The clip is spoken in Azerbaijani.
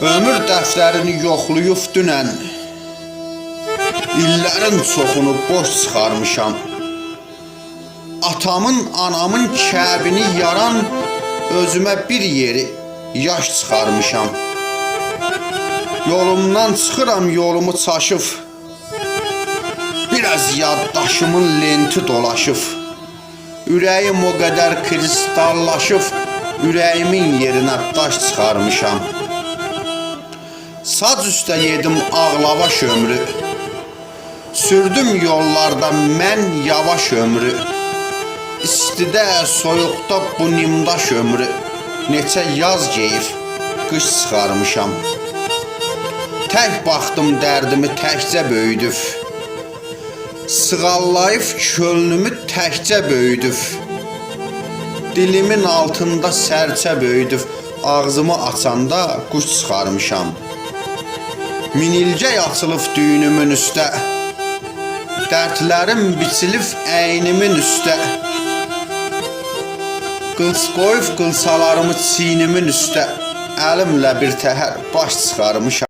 Ömür dəftərini yoxlayıb dünən, İllərin çoxunu boş çıxarmışam. Atamın, anamın kəbini yaran özümə bir yeri yaş çıxarmışam. Yolumdan çıxıram, yolumu çaşıb. Biraz yaddaşımın lenti dolaşıb. Ürəyim o qədər kristallaşıb, ürəyimin yerinə daş çıxarmışam. Sac üstə yedim ağlavaş ömrü. Sürdüm yollarda mən yavaş ömrü. İstidə, soyuqda bu nimdaş ömrü. Neçə yaz geyib, qış çıxarmışam. Tək baxdım dərdimi təkcə böyüdüb. Sığallayıb könlümü təkcə böyüdüb. Dilimin altında sərçə böyüdüb. Ağzımı açanda quş çıxarmışam. Minilgək açılıb düyünümün üstə. Dərdlərim biçilib əynimin üstə. Qılç qoyub qılçalarımı çiynimin üstə. Əlimlə bir təhər baş çıxarmışam.